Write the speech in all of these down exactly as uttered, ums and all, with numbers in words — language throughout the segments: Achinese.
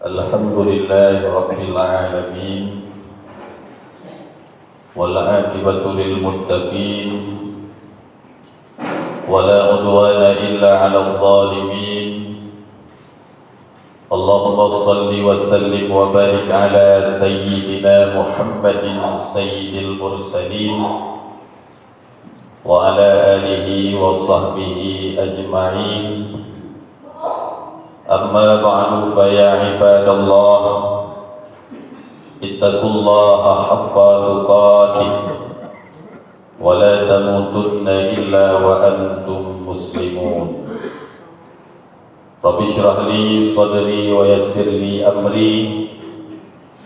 Alhamdulillahirabbil alamin. Wal aqibatu lil muttaqin. Wala udwana illa 'alal zalimin. Allahumma shalli wa sallim wa barik ala sayyidina Muhammadin sayyidil mursalin wa ala alihi wa sahbihi ajma'in. Amma ba'du, fa ya ibadallah, ittaqullaha haqqa tuqatih wa la tamutunna illa wa antum muslimun. Rabbi shrah li sadri wa yassir li amri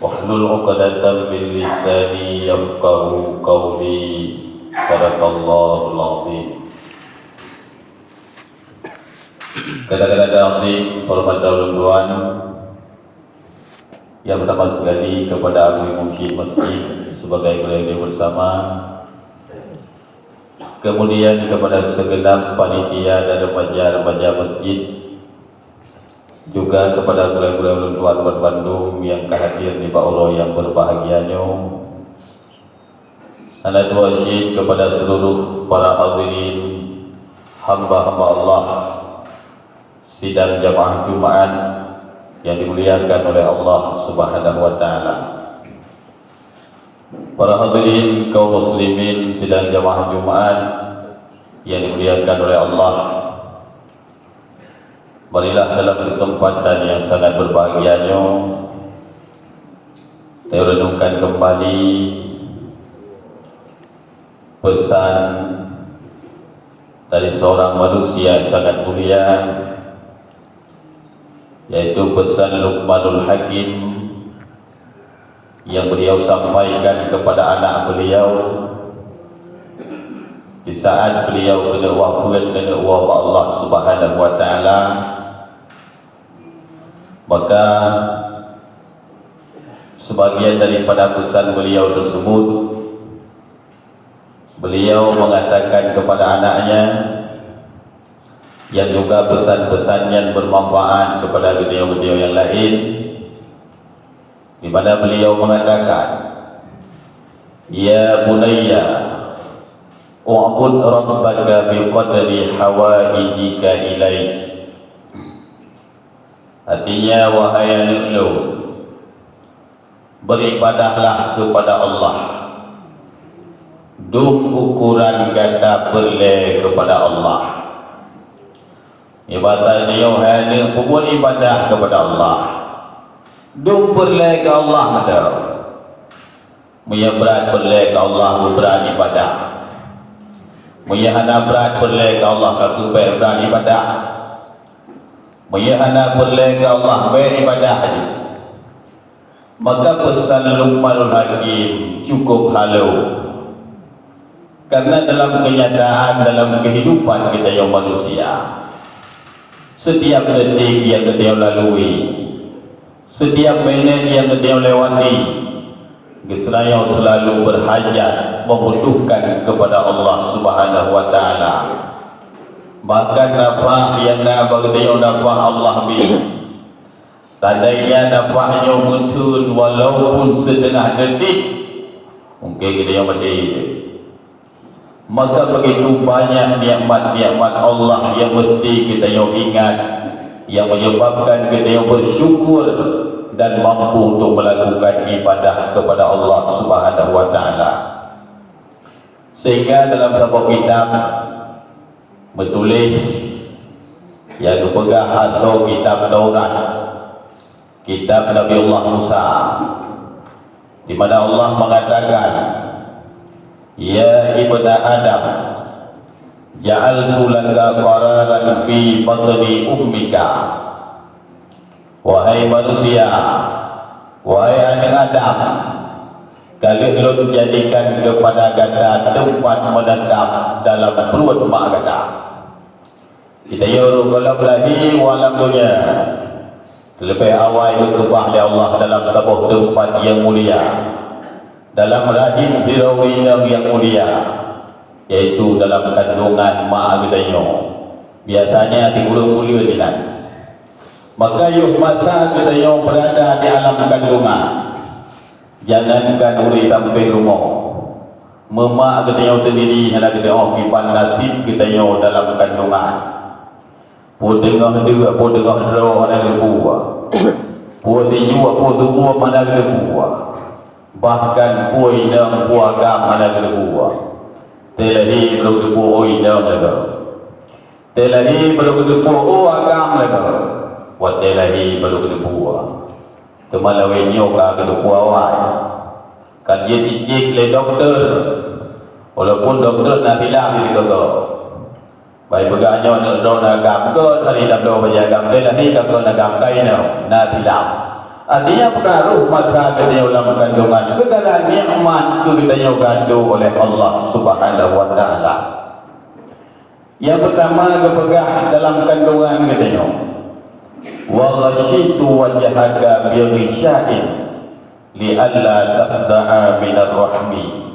wahlul 'uqdatam min lisani yafqahu qawli. Sadaqallahul azim. Kadang-kadang azim, hormat ulôn tuan, yang pertama sekali kepada Abu Imam Syekh Masjid sebagai gurèe bersama, kemudian kepada segenap panitia dan remaja-remaja masjid, juga kepada gurèe-gurèe ulôn tuan bandum nyang ka hadir nibak uroe nyang berbahagia nyoe, hana dua cit kepada seluruh para hadirin, hamba-hamba Allah, sidang jamaah Jumat yang dimuliakan oleh Allah Subhanahu wa Taala. Para hadirin kaum muslimin sidang jamaah Jumat yang dimuliakan oleh Allah, marilah dalam kesempatan yang sangat berbahagia nyoe, teurenungkan kembali pesan dari seorang manusia yang sangat mulia, yaitu pesan Luqmanul Hakim yang beliau sampaikan kepada anak beliau di saat beliau keuneuk wafeuet, keuneuk woe bak Allah Subhanahu wa Taala. Maka, sebagian daripada pesan beliau tersebut, beliau mengatakan kepada anaknya, yang juga pesan-pesan nyan bermanfaat kepada geutanyoe-geutanyoe yang lain, di mana beliau mengatakan, "Ya bunayya, u'bud rabbaka biqadri hawaijika ilaih." Artinya, wahai aneuk lôn, beribadahlah kepada Allah dum ukuran gata peureulée kepada Allah. Ibarat nyoe, hai aneuk, peubuet ibadah kepada Allah dum peureulée keu Allah mantong. Meunyoe brat peureulée keu Allah, beubrat ibadah. Meunyoe hana brat peureulée keu Allah, ka keuh bék brat ibadah. Meunyoe hana peureulée keu Allah, bék ibadah jih. Maka peusan Luqmanul Hakim cukup halôh. Karena dalam kenyataan, dalam kehidupan geutanyoe manusia, setiap detik nyang geutanyoe lalui, setiap minét nyang geutanyoe lewati, geutanyoe selalu berhajat, membutuhkan kepada Allah Subhanahu wa Taala. Bahkan nafah nyang na bak geutanyoe, nafah Allah bri. Seandainya nafah nyoe meutheun walaupun siteungoh detik, mungkin geutanyoe maté. Maka begitu banyak nikmat-nikmat Allah yang mesti geutanyoe ingat, yang menyebabkan geutanyoe bersyukur dan mampu untuk melakukan ibadah kepada Allah Subhanahu wa Taala. Sehingga dalam saboh kitab meutuléh, nyang geupeugah asoe kitab Taurat, kitab Nabi Allah Musa, di mana Allah mengatakan, "Ya ibna Adam, ja'altu laka qararan fi batni ummika." Wahai manusia, wahai aneuk Adam, ka lheueh Lôn jadikan kepada gata teumpat meunetap dalam pruet mak gata. Geutanyoe rot gohlom lahé u alam donya, leubeh awai geukeubah lé Allah dalam saboh teumpat nyang mulia, dalam rahim sidroe ureuëng inong nyang mulia, yaitu dalam kandungan mak geutanyoe. Biasanya di ureuëng buleuen inan. Maka yoh masa geutanyoe beurada di alam kandungan, jangankan ureuëng sampéng rumoh, meumak geutanyoe seundiri hana geuteuoh kiban naseb geutanyoe dalam kandungan. Peue teungoh deuk, peue teungoh droe hana geuteupeue. Peue sijuek, peue siuroe hana geuteupeue. Bahkan peue inong, peue agam hana geuteupeue. Teulahé barô geuteupeue inong lagée. Teulahé barô geuteupeue agam lagée. Watée lahé barô geuteupeue. Teuma lawét nyoe ka geuteupeue awai. Ka jeuet icék lé dokto. Walaupun dokto na bilang di gogo. Bai peugah nyoe aneuk droeneuh agam, kon hari tabloe bajée agam, teulahé ka kon agam, ka inong, na bilang. Artinya, peungaroh masa geutanyoe lam kandungan, segala nikmat keu geutanyoe geuatô oleh Allah Subhanahu wa Taala. Nyang peurtama geupeugah dalam kandungan geutanyoe, "Wa ghasyitu wajhaka bi ghisha'in li alla tafda'a minar rahmi."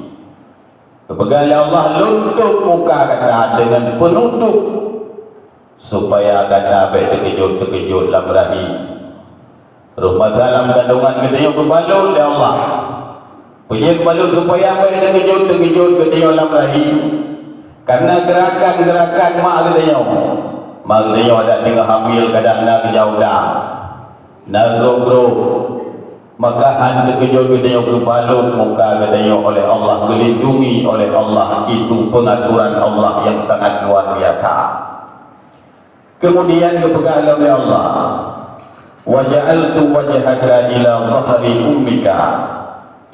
Geupeugah lé Allah, "Lôn tôb muka gata deungon peunutup, supaya gata bék teukeujot-teukeujot lam rahim." Roh masa lam kandungan geutanyoe geubalot lé Allah. Peue jeuet geubalot? Supaya bék teukeujot-teukeujot geutanyoe lam rahim. Karena geurakan-geurakan mak geutanyoe. Mak geutanyoe adak teungoh hamil, kadang na geujak u dam, na grob-grob. Maka hán teukeujot geutanyoe geubalot muka geutanyoe oleh Allah, geulindungi oleh Allah, itu pengaturan Allah yang sangat luar biasa. Kemudian geupeugah lom lé Allah, "Wa ja'altu wajhaka ila dhahri ummika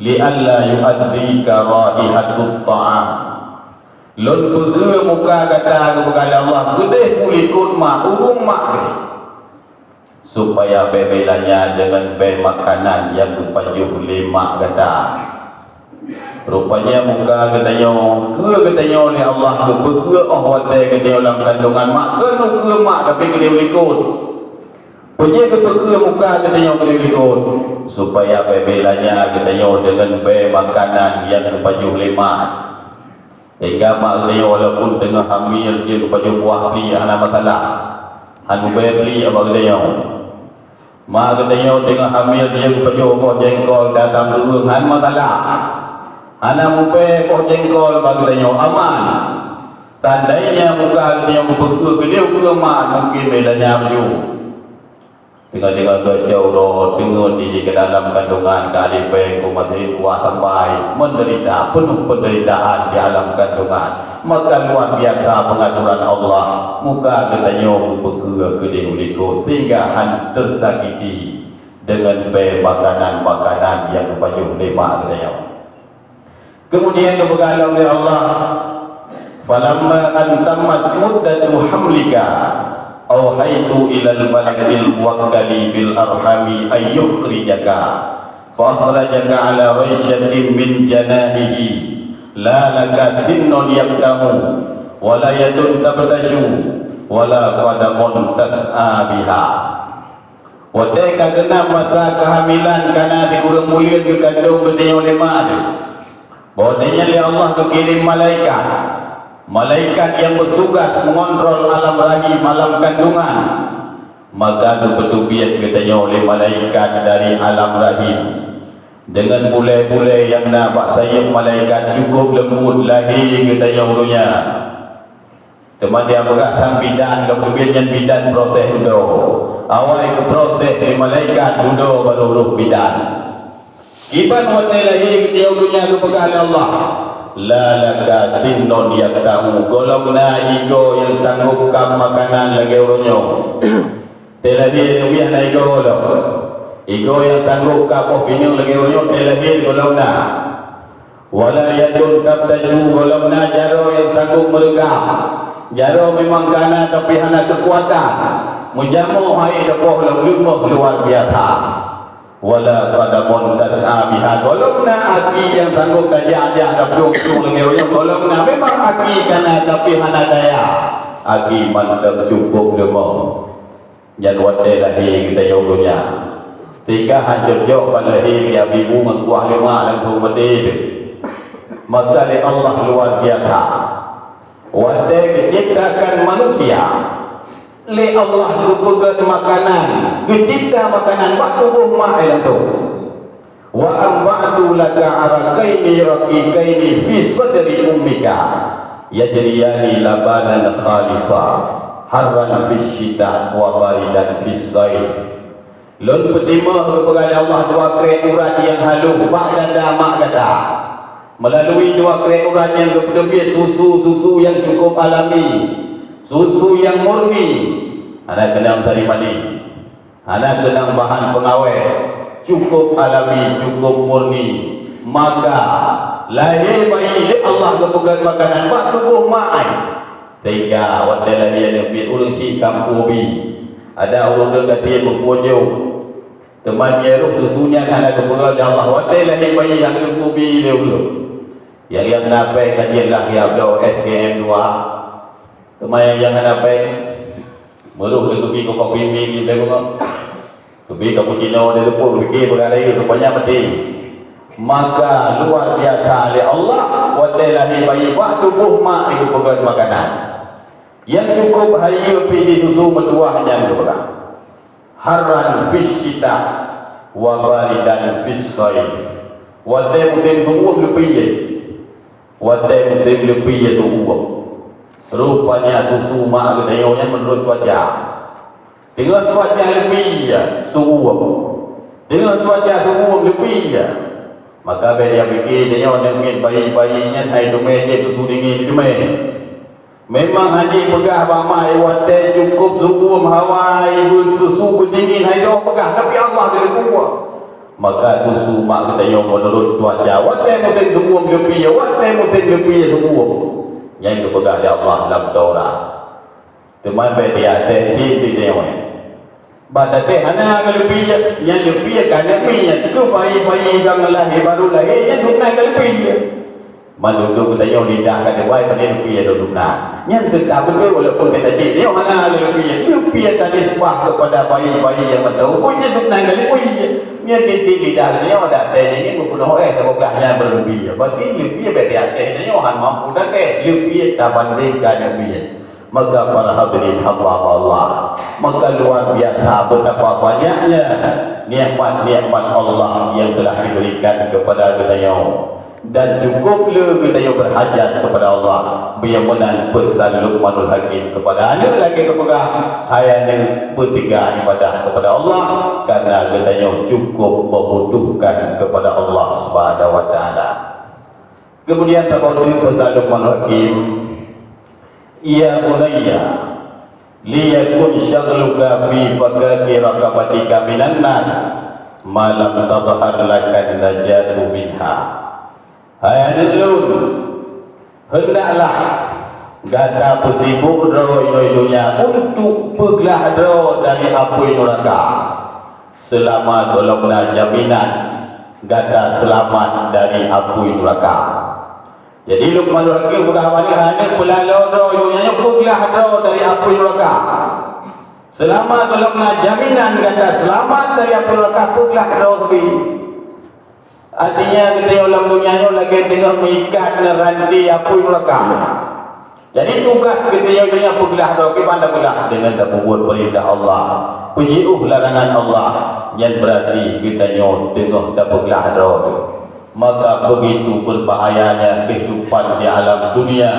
li alla yu'adzika raihatut ta'am." Lôn peugah muka gata, geupeugah lé Allah, keudeh u likot mak, u rueng mak. Supaya bék-bék lanya deungon bée makanan nyang geupajoh lé mak gata. Rupanya muka geutanyoe, keue geutanyoe lé Allah geupeukeue óh watée geutanyoe lam kandungan mak, kon u keue mak tapi keudeh u likot. Peue jeuet geupeukeue muka geutanyoe keudeh u likot? Supaya bék-bék lanya geutanyoe deungon bée makanan nyang geupajoh lé mak. Sehingga mak geutanyoe walaupun teungoh hamil jeuet geupajoh buah pliek hana masalah. Hana bée pliek mak geutanyoe. Mak geutanyoe teungoh hamil jeuet geupajoh boh jengkol datang ureuëng hana masalah. Hana mubée boh jengkol mak geutanyoe, aman. Seandainya muka geutanyoe geupeukeue keudeh u keue mak, mungkin bék lanya baju. Teungoh-teungoh geucok uroe, teungeut jih di dalam kandungan ka alif bée, ku masih kuah sampai, menderita, penuh penderitaan di alam kandungan. Maka luar biasa pengaturan Allah, muka geutanyoe geupeukeue keudeh u likot, sehingga hán tersakiti deungon bée makanan-makanan nyang geupajoh lé mak geutanyoe. Kemudian geupeugah lom lé Allah, "Falamma an tammat muddatu hamlika, auhaitu ilal malakil muwakkali bil arhami ay yukhrijaka, fa akhrajaka ala raisyatin min janahihi, la laka sinnun yaktamu, wa la yadun tabtasyu, wa la qadamun tas'a biha." Watée ka geunap masa keuhamilan ka na di ureuëng buleuen geukandong geutanyoe lé mak teuh, bahwa watée nyan lé Allah geukirém malaikat. Malaikat nyang beutugas meungontrol alam rahim, alam kandungan. Maka geupeuteubiet geutanyoe lé malaikat dari alam rahim. Deungon bulée-bulée nyang na bak sayeuep malaikat cukôp leumbot lahé geutanyoe u donya. Teuma di peugah sang bidan, geupeugah nyan bidan proses dudoe. Awai geuproses lé malaikat dudoe barô rôh bidan. Kiban watée lahé geutanyoe u donya geupeugah lé Allah, "La laka sinnun yaktamu." Gohlom na igoe nyang sanggob kab makanan lagée uroe nyoe. Teulahé neubiah na igoe lom. Igoe nyang sanggob kab boh pineung lagée uroe nyoe teulahé gohlom na. Wala yadun tabtasyu, gohlom na jaroe nyang sanggob meureugam. Jaroe memang ka na tapi hana keukuatan. Meujamoe hai teuboh lom leumoh luar biasa. Wala qadamun tas'a biha, gohlom na aki nyang sanggob tajak-jak taplueng-plueng lagée uroe nyoe, gohlom na memang aki ka na tapi hana daya. Aki mantong cukôp leumoh. Nyan watée lahé geutanyoe u donya. Sehingga hán cocok ban lahé lé abi bu ngon kuah lé mak langsung maté teuh. Maka lé Allah luar biasa. Watée geuciptakan manusia, Lé Allah geupeugét makanan, geucipta makanan bak tuboh mak langsông. "Wa anba'tu laka araqaini raqiqaini fi sadri ummika, yajriyani labanan khalisa, harran fis syita wa baridan fis saif." Lôn peutimeuh geupeugah lé Allah dua krek urat nyang halôh bak dada mak gata. Meulalui dua krek urat nyan geupeuteubiet susu, susu nyang cukup alami, susu nyang murni, hana keunong sari manéh, hana keunong bahan peungawét, cukup alami, cukup murni. Maka lahé bayi lé Allah geupeugét makanan bak tuboh mak nyan. Sehingga watée lahé nyan biet ureuëng syiek kampung bi, ada ureuëng deuek gaki meupujoe. Teuma nyang roh susu nyan hana geupeugah lé Allah watée lahé bayi nyang geuteupeue bi lé ulôn. Nyang liang na péng ka jeuet lah ya bloe S K M dua. Teuma nyang hana péng, meuroh lé geubi keu kopi mi di lé beungoh. Geubi cappuccino di lupuk, geubi peugah lé geuh, rupanya meuti. Maka luar biasa lé Allah watée lahé bayi bak tuboh mak geupeugah makanan. Nyang cukup hayeue pih di susu meutuwah nyan geupeugah. Harran fis syita wa baridan fis shaif. Watée musém seuuem leupie, watée musém leupie seuuem. Rupanya susu mak geutanyoe nyan meunurot cuaca. Teungoh cuaca leupie seuuem, teungoh cuaca seuuem leupie, maka bék dia pike tanyoe nyoe miet bayi-bayi nyan hai teumé jép susu dingin teumé. Memang hana peugah bak mak watée cukup seuuem hawa ibu susu beudingin hai doh peugah, tapi Allah geuteupeue. Maka susu mak geutanyoe meunurot cuaca, watée musém seuuem leupie, watée musém leupie seuuem. Nyan geupeugah lé Allah lam Taurat. Teuma bék dia teh cit di deungoe. Bak teuntée hana ka leupie, nyang leupie ka aneuk miet, keu bayi-bayi nyang lahé barô lahé nyan dum na ka leupie. Mandum-dum geutanyoe lidah ka deubai pane leupie dum na. Nyan teutab beutôi walaupun gata cit nyoe hana ka leupie. Leupie ka nisbah keupada bayi-bayi nyang mantong. Pokok nyan dum na ka leupie. Nyan tieb-tieb lidah geutanyoe dak teh nyan meupunoh éh tablah nyan beuleupie. Berarti leupie bék di ateuh nyoe hana mampu dak teh. Leupie tabanding ka aneuk miet. Maka para hadirin hamba Allah, maka luar biasa betapa banyaknya nikmat-nikmat Allah yang telah diberikan kepada geutanyoe, dan cukup le geutanyoe berhajat kepada Allah. Bagaimana pesan Luqmanul Hakim kepada aneuk lagée geupeugah, "Hai aneuk, peuteuga ibadah kepada Allah, karena geutanyoe cukup membutuhkan kepada Allah Subhanahu wa Taala." Kemudian tabawa pesan Luqmanul Hakim, "Ya bunayya, liyakun syaghluka fi fakaki raqabatika minan nar, ma lam tadhhar lakan najatu minha." Hai aneuk lôn, hendaklah gata peusibok droe inoe donya untuk peuglah droe dari apui nuraka, selama gohlom na jaminan gata seulamat dari apui nuraka. Jadi, Luqmanul Hakim peugah bak aneuk, "Hai aneuk, peulalo droe donya nyoe peuglah droe dari apui nuraka. Seulama gohlom na jaminan gata seulamat dari apui nuraka, peuglah droe teubi." Artinya, geutanyoe lam donya nyoe lagée teungoh meuikat ngon ranté apui nuraka. Jadi, tugaih geutanyoe donya peuglah droe, kiban tapeuglah deungon tapeubuet peurintah Allah, peujiôh larangan Allah, nyan beurati geutanyoe teungoh tapeuglah droe. Maka begitu berbahayanya kehidupan di alam dunia.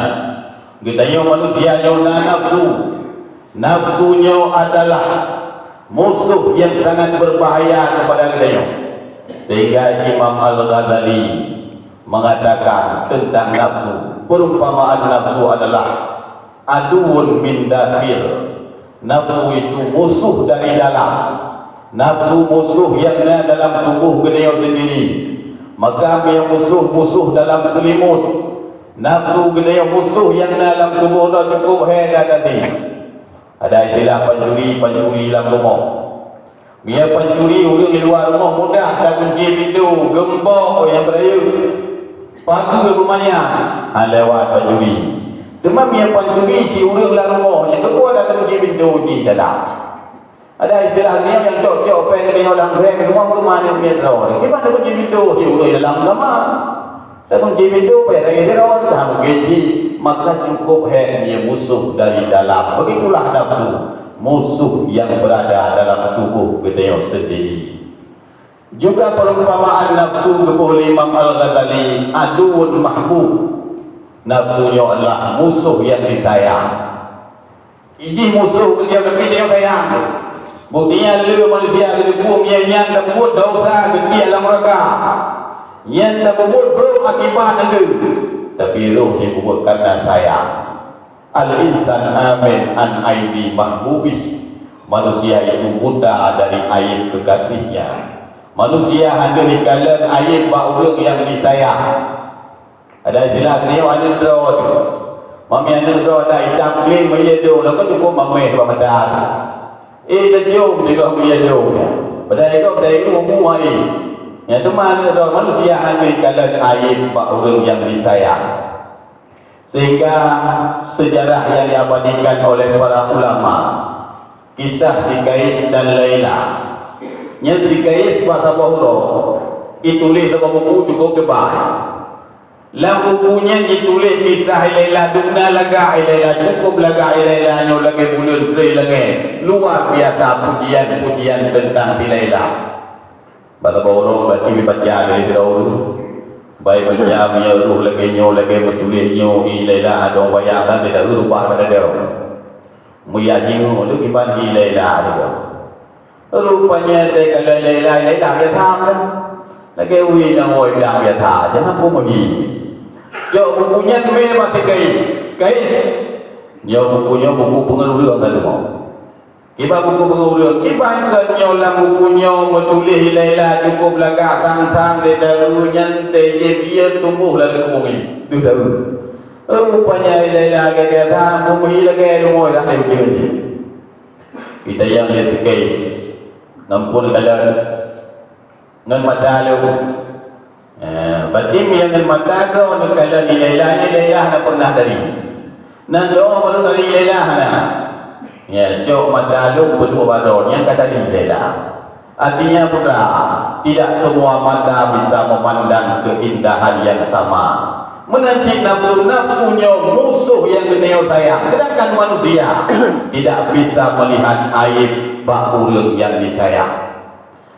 Geutanyoe manusia nyoe na nafsu. Nafsu nyoe adalah musuh yang sangat berbahaya kepada geutanyoe. Sehingga Imam Al-Ghazali mengatakan tentang nafsu, perumpamaan nafsu adalah aduun min dakhil. Nafsu itu musuh dari dalam. Nafsu musuh yang na dalam tubuh geutanyoe sendiri. Maka meunyoe musuh-musuh dalam selimut, nafsu geutanyoe musuh yang na dalam tubuh droe cukup hai gata si. Ada istilah pancuri, pancuri lam rumoh. Meunyoe pancuri ureuëng di luwa rumoh mudah takunci pintoe, geumbok nyang beurayeuk, pageue beumanyang, han lewat pancuri. Teuma meunyoe pancuri cit ureuëng lam rumoh, nyan keupeue takunci pintoe jih dalam. Ada istilah nyoe nyang cok-cok péng nyoe lam péng rumoh keu manéh miet droe. Kiban takunci pintoe cit ureuëng dalam kama. Takunci pintoe péng lagée droe, takunci, maka cukup hai nyan musuh dari dalam. Begitulah nafsu. musuh yang berada dalam tubuh geutanyoe sendiri. Juga perumpamaan nafsu geuboh lé Imam Al-Ghazali, aduwwun mahbub. Nafsu nyoe adalah musuh yang disayang. Ijih musuh geutanyoe tapi tanyoe sayang. Buktinya le manusia geuteupeue meunyo nyan tapeubuet desya geutiek lam neuraka. Nyan tapeubuet brok akibat nanggroe. Tapi roh jipeubuet karena sayang. Al-insan amin an aibi mahbubih. Manusia itu buta dari aib kekasihnya. Manusia hana jikalon aib bak ureuëng nyang disayang. Ada istilah geutanyoe aneuëk droe tu. Mami aneuëk droe ada itam klim meuié dong, lakoe cukup mamèh bak mata. Eh, teucium digong meuié dong. Padahai gob dai ilmu muai. Nyang teuma aneuëk droe manusia hana jikalon aib bak ureuëng nyang disayang. Sehingga sejarah yang diabadikan oleh para ulama, kisah si Kais dan Laila. Nyan si Kais bak saboh uroe, ituléh lam buku cukup teubai. Lam buku nyan jituléh kisah Laila, dum na lagak Laila, cukup lagak Laila nyoe lagée buleuen trei langét. Luar biasa pujian-pujian tentang si Laila. Bak saboh uroe bak baca dari sidroe ureuëng. Bai baca meunyoe roh lagée nyoe, lagée meutuléh nyoe, i Laila adoe bayang dan tidak rubah pada dia. Meuyak jingok tu kiban i Laila tu. Rupanya teuka Laila, Laila biasa kan. Lagée ui nyang oi bilang biasa, jangan pun meuhi. Cok buku nyan mé bak si Kais. Kais. Nyoe buku nyoe buku pengeureueng kan. Kiban buku peungureueng, kiban keu nyoe lam buku nyoe meutuléh Laila cukup lagak sang-sang di daru nyan teujieb ié tuboh lam bumoe. Duh daru. Rupanya Laila gata-gata bumi lagée rumoh dah lé ujeuen jih. Kita yang dia sekes. Ngampun kalian. Ngon mata lôn. Eh, batin nyang ngon mata droe neukalon i Laila, i Laila hana pernah tadi. Nan doa baru tadi i Laila hana. Ya, cok mata lôn peuduek baroe nyang ka tadi i Laila. Artinya putra, tidak semua mata bisa memandang keindahan yang sama. Meunan cit nafsu, nafsu nyoe musuh nyang geutanyoe sayang. Sedangkan manusia tidak bisa melihat aib bak ureuëng nyang disayang.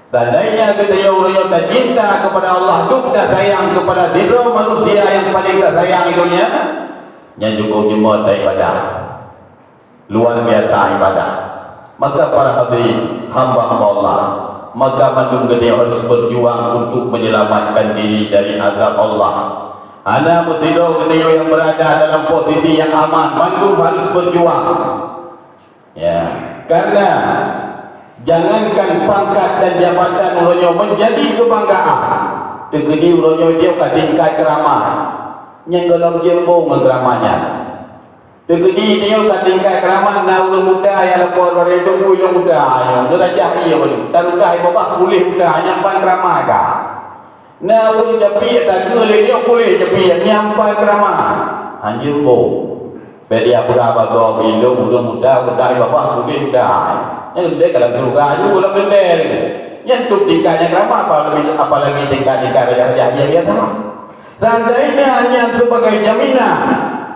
Seandainya geutanyoe uroe nyoe tacinta kepada Allah, dum tasayang kepada sidroe manusia nyang paléng tasayang i donya, nyan jukôb jeuet taibadah. Luar biasa ibadah. Maka para hadirin, hamba-hamba Allah, maka mandum geutanyoe harus berjuang untuk menyelamatkan diri dari azab Allah. Hana meusidroe geutanyoe nyang berada dalam posisi nyang aman, mandum harus berjuang. Ya, karena jangankan pangkat dan jabatan uroe nyoe menjadi kebanggaan, teukeudi uroe nyoe jeuet ka tingkat keuramat. Nyang gohlom jeuet bong ngon keuramat nyan. Teukeudi nyoe ka tingkat keuramat na ureuëng buta nyang lapor bak lôn, "Teungku, ulôn buta nyoe, deurajah ie baru, tarudah ie babah puléh buta, nyan ban keuramat ka." Na ureuëng japiek tageue lé nyoe puléh japiek nyampai keuramat. Hanjeuet bong. Bèk dia peugah bak gob ilôn ureuëng buta, buta i babah puléh buta. Nyan leubeh ka lam syeuruga aju lam leundée lé. Nyan tu tingkat nyang keuramat, apalagi, apalagi tingkat-tingkat rajah-rajah biasa. Seandainya nyan sebagai jaminan,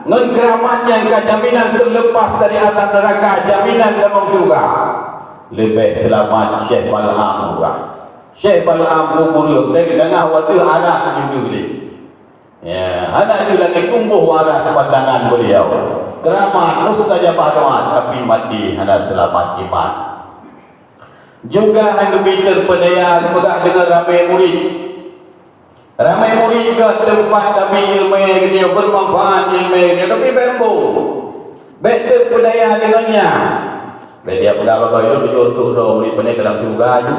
ngon keuramat nyang ka jaminan terlepas dari azab neraka, jaminan tamong syeuruga, leubeh seulamat Syekh Bal'am urah. Syekh Bal'am ureuëng teuh tangah watée aras judeuh lé. Ya, hana jeuet lagée tumboh aras pandangan beliau. Keuramat, mustajabah doa, tapi maté hana seulamat iman. Juga hana geubri terpedaya geupeugah deungon ramé murit. Ramé murit ka teumpat tabi iéleumé geutanyoe, beumanfaat iéleumé geutanyoe, tapi bèk embong. Bèk terpedaya deungon nyan. Bèk dia peugah bak gob ilôn tujoh reutôh droe murit, pane ka lam syeuruga aju.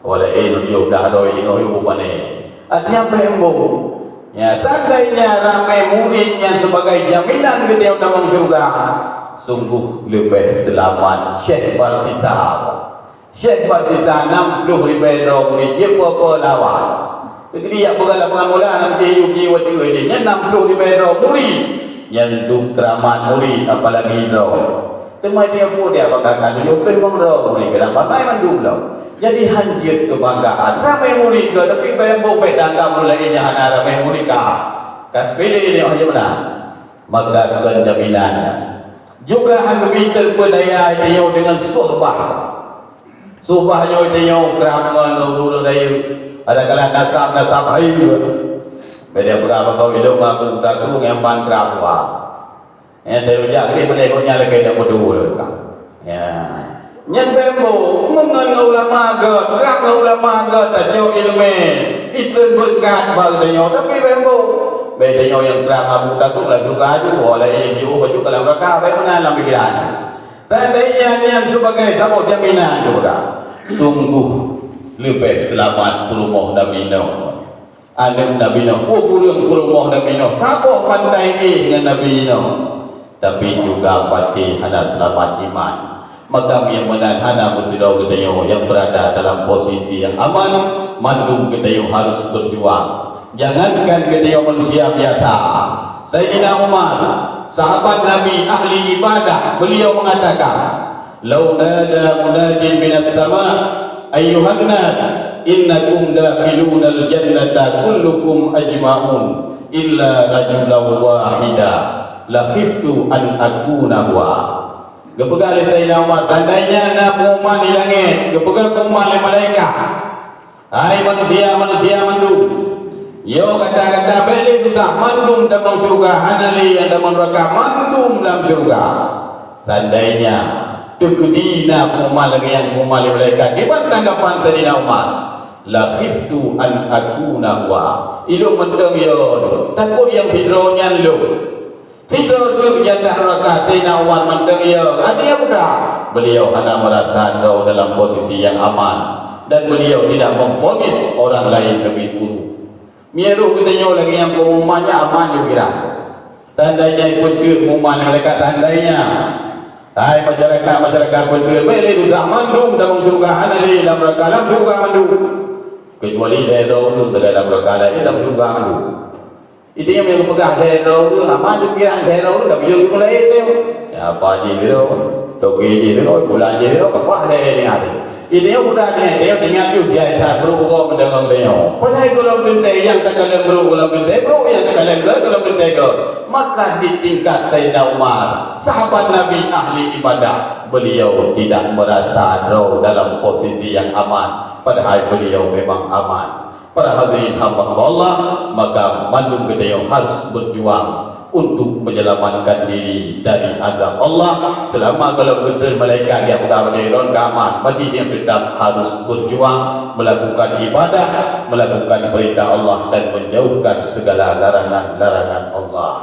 Awai laén tujoh blah droe jinoe yue pane. Artinya bèk embong. Ya, seandainya ramé murit nyan sebagai jaminan geutanyoe tamong syeuruga, sungguh leubeh seulamat Syekh Barsisa. Syekh Barsisa nam ploh ribèe droe murit, jeuet po-po lawan. Teukeudi jak peugah lapangan bola, nam jih yue ji watèe jih, nyan nam ploh ribèe droe murit. Nyan dum keuramat murit, apalagi droe. Teuma dia pun dia banggakan tujoh ploh limong droe murit, kadang bangai mandum lom. Jadi hanjeuet keubanggaan. Ramé murit ka, tapi bèk embong, bèk danggam ulèe nyang hana ramé murit ka. Ka seupidéh nyoe hana meunan. Maka kon jaminan. Juga han geubri teupeudaya tanyoe deungon suhbah. Suhbah nyoe tanyoe krab ngon ureuëng rayeuk, adakala nasab-nasab hai. Beda peugah bak kaum ilong aku takru ngon ban krab wa. Nyang teurijak lé beude gobnyan lagée nyang beutôi ka. Ya. Nyan bembo, ngon ulama gét, rang ngon ulama gét, tacok iéleumé, itreun beureukat bak geutanyoe, tapi bembo. Bèk tanyoe nyang trang abu takot lam syeuruga aju, oh, lagée jiôh bacut dalam neuraka, bèk meunan lam pikiran. Seandainya nyan sebagai saboh jaminan juga, sungguh leubeh seulamat peurumoh Nabi Nuh. Aneuk Nabi Nuh, peue kureueng peurumoh Nabi Nuh, saboh pantai éh ngon Nabi Nuh, tapi juga patéh hana seulamat iman. Maka nyang meunan hana meusidroe geutanyoe nyang beurada dalam posisi nyang aman, mandum geutanyoe harus beujuang. Jangankan geutanyoe manusia biasa, Saidina Umar, sahabat Nabi, ahli ibadah, beliau mengatakan, "Lau nada munadin minas sama, ayyuhan nas, innakum dakhilunal jannata kullukum ajma'un, illa rajulan wahida, la khiftu an akuna huwa." Geupeugah lé Saidina Umar, "Seandainya na pengumuman di langét, geupeugah pengumuman lé malaikat, 'Hai manusia-manusia mandum, yo gata-gata bèk lé susah, mandum tamong syeuruga, hana lé nyang tamong neuraka, mandum lam syeuruga.'" Seandainya teukeudi na pengumuman lagée nyang pengumuman lé malaikat, kiban tanggapan Saidina Umar? "La khiftu an akuna huwa." Ilôn mantong yo, takot nyang sidroe nyan lôn. Sidroe treuk jatah neuraka, Saidina Umar mantong yo. Artinya buta. Beliau hana merasa droe dalam posisi yang aman dan beliau tidak memvonis orang lain lebih buruk. Meunyoe geutanyoe lagée nyang pengumuman nyan aman, jeuet kira. Tandainya ikut ke pengumuman malaikat, tandainya. Hai masyarakat-masyarakat peue, bèk lé susah, mandum tamong syeuruga, hana lé lam neuraka, lam syeuruga mandum. Kecuali lhèe droe ureueng dalam neuraka, laén lam syeuruga mandum. Itu nyang geupeugah lhèe droe ureueng, aman teupian lhèe droe ureueng, tapi jeuet ureueng laén teuh. Ya, apa jih droe, toke jih droe, bulan jih droe, kapah lhèe nyan. Itu nyang budak nyan, teuh ingat yue jai that brok uroe meudeungoe tanyoe. Padahai gohlom teuntèe nyang takalon brok gohlom teuntèe brok, nyang takalon gèt gohlom teuntèe gèt. Maka di tingkat Saidina Umar, sahabat Nabi ahli ibadah, beliau tidak merasa droe dalam posisi yang aman, padahai beliau memang aman. Para hadirin hamba-hamba Allah, maka mandum geutanyoe harus berjuang untuk menyelamatkan diri dari azab Allah. Selama gohlom geutreun malaikat nyang peugah bak droe ka aman, maka dia tetap harus berjuang melakukan ibadah, melakukan perintah Allah dan menjauhkan segala larangan-larangan Allah.